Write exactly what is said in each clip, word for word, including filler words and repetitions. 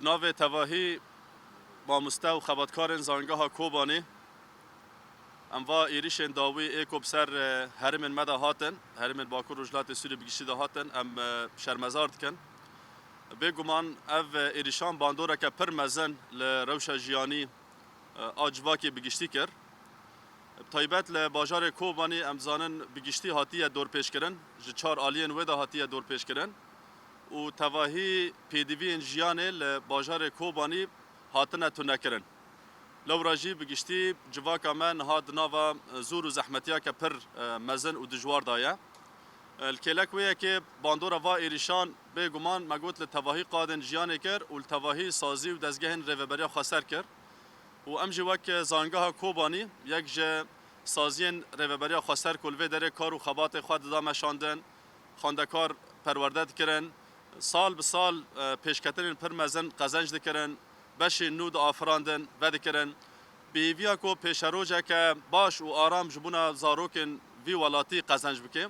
Navê tevahî mamoste û xebatkarên Zangeha Kobanî, em va êrîşên dawî ê ku bi ser, e, herêmên me de hatin, herêmên Bakur Rojhilatê Sûriyê bi giştî de hatin, em, e, şermezar dikin. Bêguman ev, e, êrîşan bandoreke pir mezin li rewşa jiyanî, e, a civakê bi giştî kir. Bi taybet li bajarê Kobanî em dizanin bi giştî hatiye dorpêçkirin, ji çar aliyên wê de hatiye dorpêçkirin û tevahî pêdiviyên jiyanê li bajarê Kobanî hatine tunekirin. Lewra jî bi giştî civaka me niha di nava zor û zehmetiyeke pir, e, mezin û dijwar de ye. E, li kêlek wê yekê bandora va êrîşan bêguman me got li tevahî qadên jiyanê kir û li tevahî sazî û dezgehên rêveberiya xweser kir. Û em jî wek Zangeha Kobanî yek ji saziyên rêveberiya xweser ku li vê derê kar û xebatê xwe dida meşandin, xwendekar perwerde dikirin, sal bi sal, e, pêşketinên pir mezin qezenc dikirin, beşên nû diafirandin, vedikirin. Bi hêviya ku pêşerojeke baş û aram ji bona zarokên vî welatî qezenc bike.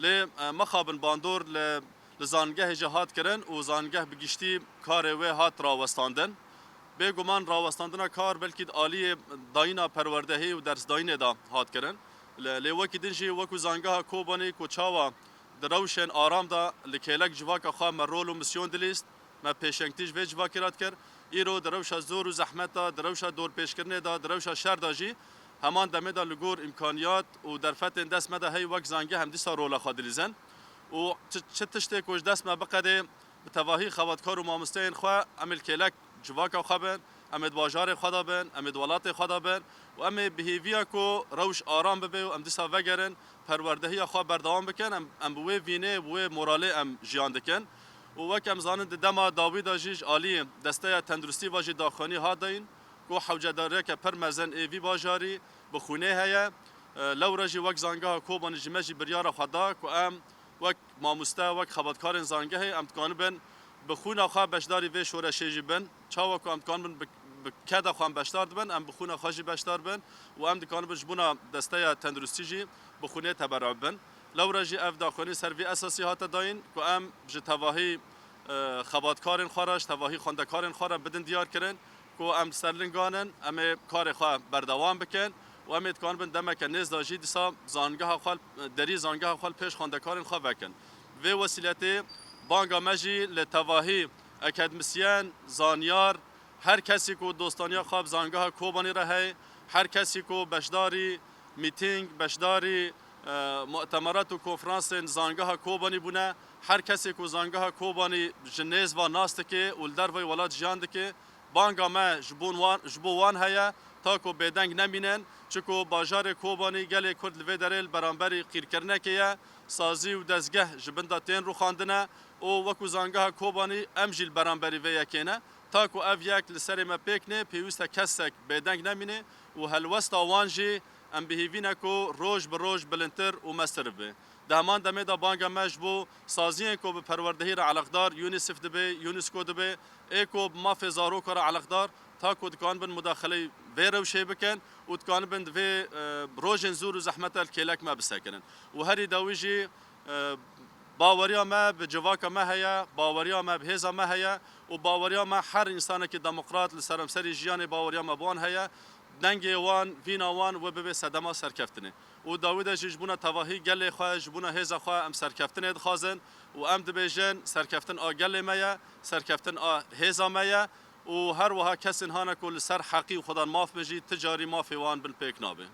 Lê, e, mexabin bandor li, li zangehê jî hat kirin û zangeh bi giştî karê wê hat rawestandin. Bêguman rawestandina kar belkî di aliyê dayîna perwerdehî û dersdayînê de hat kirin. Lê, lê wekî din jî wekû Zangeha Kobanî ku çawa di rewşên aram de li kêlek civaka xwe me rol û misyon dilîst, me pêşengtî ji vê civakî re dikir. Îro di rewşa zor û zehmet de, di rewşa dorpêçkirinê de, di rewşa şer de jî heman demê de li gor îmkaniyat û derfetên dest me de hey wek Zangeh em dîsa rola xwe dilîzin. Û çi, çi tiştê ku ji dest me biqedê, bi tevahî xebatkar û mamosteyên xwe em ê li kêlek civaka xwe bin, em ê di bajarê xwe de bin, em ê di welatê xwe de bin û em ê bi hêviya ku rewş aram bibe û em dîsa vegerin, perwerdehiya xwe berdewam bikin. Em, em bi wê vînê, bi wê moralê em jiyan dikin. Û wek em zanin di dema dawî de jî ji alî Desteya Tenduristî ve jî daxuyanî hat dayîn ku hewcedariyeke pir mezin ê vî bajarî bi xwînê heye. E, lewre jî wek Zangeha Kobanî ji me jî biryara xwe da ku em wek mamoste, wek xebatkarên zangehê em dikanibin bi xwîna xwe beşdarî vê şoreşê jî bin. Çawa ku em dikanibin bi, bi keda xwe em beşdar dibin, em bi xwîna xwe jî beşdar bin û em dikanibin ji bona Desteya Tenduristî jî bi xwînê teberû bibin. Lewre jî ev daxuyanî ser vî esasî hate dayîn ku em ji tevahî, e, xebatkarên xwe re, ji tevahî xwendekarên xwe re bidin diyar kirin ku em li ser lingan in, em ê karê xwe berdewam bikin û em ê dikanibin demeke nêz de jî dîsa zangeha xwe, derî zangeha xwe li pêş xwendekarên xwe vekin. Vê wesîletê banga me jî li tevahî akademîsyen, zanyar, her kesî ku dostaniya xwe bi Zangeha Kobanî re heye, her kesî ku beşdarî mîtîng, beşdarî, e, mutemerat û konferansên Zangeha Kobanî bûne, her kesê ku Zangeha Kobanî ji nêz ve nas dike û li derveyî welat jiyan dike, banga me ji bo wan, ji bo wan heye, ta ku bêdeng nemînin, çiku bajarê Kobanî gelê Kurd li vê derê li beramberî qîrkirinekê ye, sazî û dezgeh ji bin de tên rûxandine û wekû Zangeha Kobanî em jî li beramberî vê yekê ne. Ta ku ev yek li serê me pêk nê, pêwîst e kesek bêdeng nemîne û helwesta wan jî em bi hêvî ne ku roj bi roj bilindtir û mestir bibe. Di heman demê de banga me ji bo saziyên ku bi perwerdehî re eleqdar UNICEF dibe, UNESCO dibe, ê ku bi mafê zaroka re eleqdar, ta ku dikanibin mudaxileyê vê rewşê bikin û dikanibin di vê, e, rojên zor û zehmet de li kêlek me bisekinin. Û herî dawî jî, e, baweriya me bi civaka me heye, baweriya me bi hêza me heye û baweriya me her însanekî demokrat li seremserî jiyanê baweriya me bi wan heye. Dengê wan, vîna wan wê bibe sedema serkeftinê. Û dawî de jî ji bona tevahî gelê xwe, ji bona hêza xwe em serkeftinê dixwazin û em dibêjin serkeftin a gelê me ye, serkeftin a hêza me ye û her wiha kesên hane ku li ser heqî û xwedan maf bin jî ti carî mafê wan bin pêk nabe.